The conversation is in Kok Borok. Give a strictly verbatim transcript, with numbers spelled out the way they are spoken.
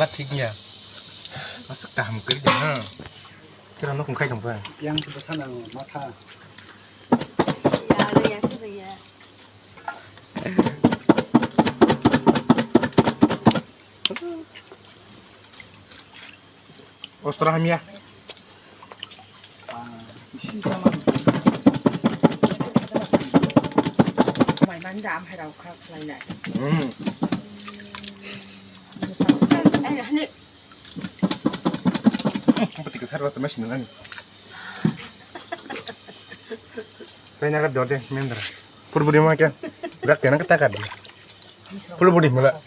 Thik ya. Aswk kaham kwrwi da, ha? Kira nok wngkhai tong kha. Yang se bwsa nang matha. Ostra hamya. Mai manda am hai rau kha khlai nai. Hmm. Ai, hani. Pati ka sarwa tama sini nani. Kaya naga dode mendra. Purbo di ma kya? Jak kena kata kadi. Purbo di mala.